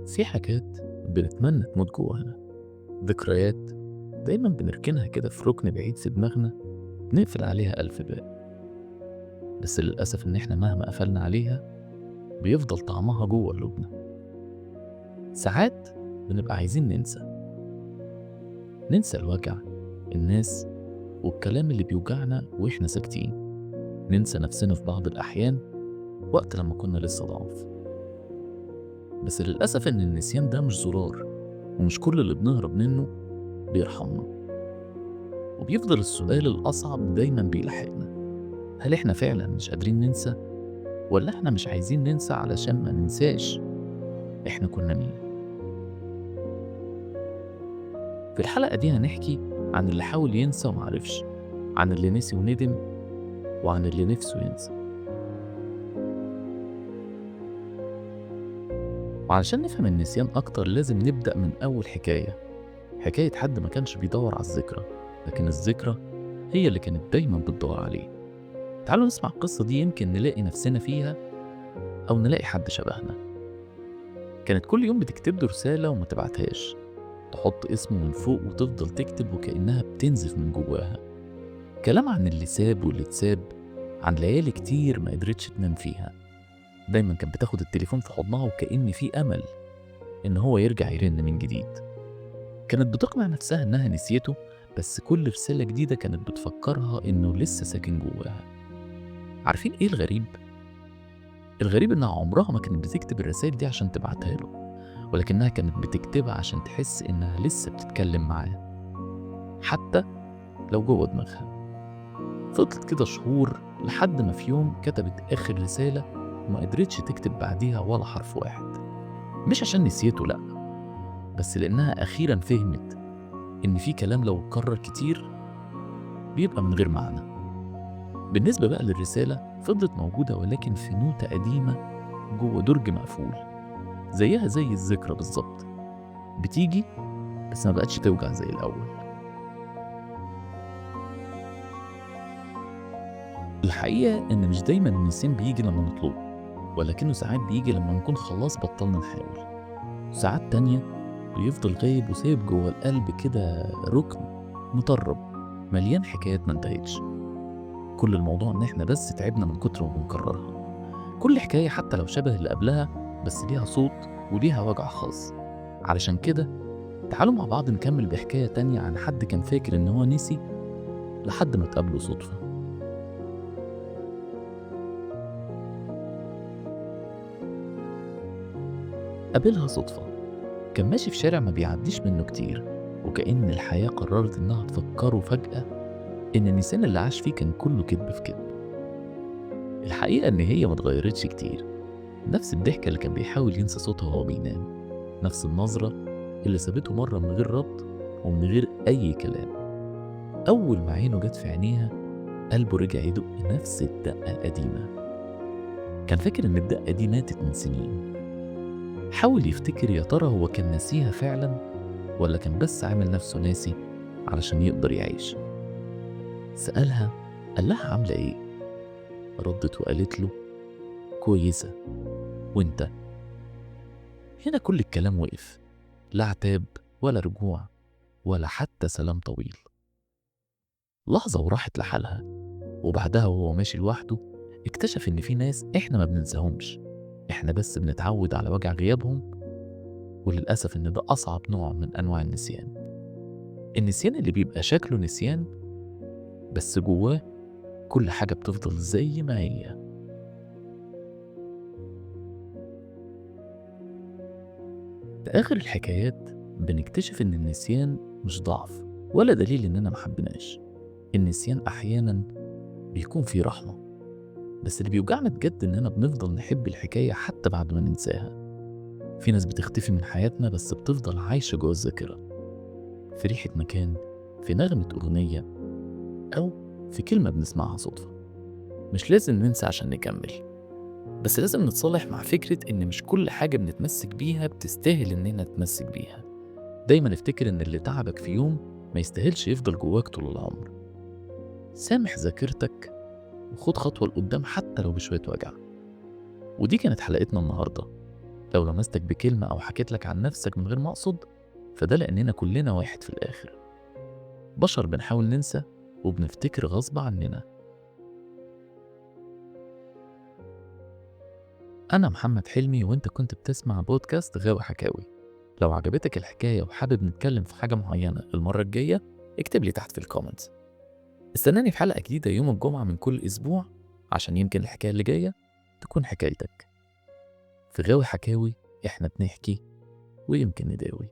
في حاجات بنتمنى تموت جوانا، ذكريات دايما بنركنها كده في ركن بعيد في دماغنا، بنقفل عليها ألف باب. بس للأسف إن إحنا مهما قفلنا عليها بيفضل طعمها جوه قلوبنا. ساعات بنبقى عايزين ننسى، ننسى الوجع، الناس، والكلام اللي بيوجعنا وإحنا ساكتين. ننسى نفسنا في بعض الأحيان وقت لما كنا لسه ضعاف. بس للأسف إن النسيان ده مش زرار، ومش كل اللي بنهرب منه بيرحمنا. وبيفضل السؤال الأصعب دايما بيلاحقنا: هل إحنا فعلا مش قادرين ننسى، ولا إحنا مش عايزين ننسى علشان ما ننساش إحنا كنا مين؟ في الحلقة دي هنحكي عن اللي حاول ينسى ومعرفش، عن اللي نسي وندم، وعن اللي نفسه ينسى. وعلشان نفهم النسيان أكتر لازم نبدأ من أول حكاية، حكاية حد ما كانش بيدور على الذكرى، لكن الذكرى هي اللي كانت دايما بتدور عليه. تعالوا نسمع القصة دي، يمكن نلاقي نفسنا فيها أو نلاقي حد شبهنا. كانت كل يوم بتكتب له رسالة وما تبعتهاش، تحط اسمه من فوق وتفضل تكتب وكأنها بتنزف من جواها. كلام عن اللي ساب واللي اتساب، عن ليالي كتير ما قدرتش تنام فيها. دايما كانت بتاخد التليفون في حضنها وكأن في أمل إن هو يرجع يرن من جديد. كانت بتقنع نفسها إنها نسيته، بس كل رسالة جديدة كانت بتفكرها إنه لسه ساكن جواها. عارفين إيه الغريب؟ الغريب إنها عمرها ما كانت بتكتب الرسائل دي عشان تبعتها له، ولكنها كانت بتكتبها عشان تحس إنها لسه بتتكلم معاه، حتى لو جوه دماغها. فضلت كده شهور لحد ما في يوم كتبت آخر رسالة وما قدرتش تكتب بعديها ولا حرف واحد. مش عشان نسيته، لأ، بس لأنها أخيرا فهمت إن في كلام لو اتكرر كتير بيبقى من غير معنى. بالنسبة بقى للرسالة، فضلت موجودة ولكن في نوتة قديمة جوه درج مقفول، زيها زي الذكرى بالظبط، بتيجي بس ما بقتش توجع زي الأول. الحقيقة إن مش دايما النسيان بيجي لما نطلبه، ولكنه ساعات بيجي لما نكون خلاص بطلنا نحاول. ساعات تانية بيفضل غايب وسايب جوه القلب كده ركن مطرب مليان حكايات ما انتهتش. كل الموضوع إن إحنا بس تعبنا من كتر ما بنكررها. كل حكاية حتى لو شبه اللي قبلها بس ليها صوت وليها وجع خاص. علشان كده تعالوا مع بعض نكمل بحكاية تانية عن حد كان فاكر إن هو نسي لحد ما تقابله صدفة. قابلها صدفة. كان ماشي في شارع ما بيعديش منه كتير، وكأن الحياة قررت إنها تفكره فجأة إن النسيان اللي عاش فيه كان كله كذب في كذب. الحقيقة إن هي ما اتغيرتش كتير، نفس الضحكة اللي كان بيحاول ينسى صوتها وهو بينام، نفس النظرة اللي سابته مرة من غير ربط ومن غير أي كلام. أول ما عينه جت في عينيها قلبه رجع يدق نفس الدقة القديمة. كان فاكر إن الدقة دي ماتت من سنين. حاول يفتكر يا ترى هو كان ناسيها فعلا ولا كان بس عامل نفسه ناسي علشان يقدر يعيش. سألها، قال لها عاملة ايه؟ ردت وقالت له كويسة، وانت؟ هنا كل الكلام وقف، لا عتاب ولا رجوع ولا حتى سلام طويل. لحظة وراحت لحالها. وبعدها وهو ماشي لوحده اكتشف ان في ناس احنا ما بننساهمش، احنا بس بنتعود على وجع غيابهم. وللأسف ان ده أصعب نوع من أنواع النسيان، النسيان اللي بيبقى شكله نسيان بس جواه كل حاجة بتفضل زي ما هي. في آخر الحكايات بنكتشف إن النسيان مش ضعف ولا دليل إننا محبناش. النسيان أحيانا بيكون فيه رحمة، بس اللي بيوجعنا بجد إننا بنفضل نحب الحكاية حتى بعد ما ننساها. في ناس بتختفي من حياتنا بس بتفضل عايشة جوه الذاكرة، في ريحة مكان، في نغمة أغنية، أو في كلمة بنسمعها صدفة. مش لازم ننسى عشان نكمل، بس لازم نتصالح مع فكرة إن مش كل حاجة بنتمسك بيها بتستاهل إننا نتمسك بيها. دايما افتكر إن اللي تعبك في يوم ما يستاهلش يفضل جواك طول العمر. سامح ذاكرتك وخد خطوة لقدام حتى لو بشوية وجع. ودي كانت حلقتنا النهاردة. لو لمستك بكلمة أو حكيت لك عن نفسك من غير ما أقصد، فده لأننا كلنا واحد في الآخر، بشر بنحاول ننسى وبنفتكر غصب عننا. أنا محمد حلمي، وأنت كنت بتسمع بودكاست غاوي حكاوي. لو عجبتك الحكاية وحابب نتكلم في حاجة معينة المرة الجاية، اكتب لي تحت في ال comments. استناني في حلقة جديدة يوم الجمعة من كل أسبوع، عشان يمكن الحكاية اللي جاية تكون حكايتك. في غاوي حكاوي إحنا بنحكي ويمكن نداوي.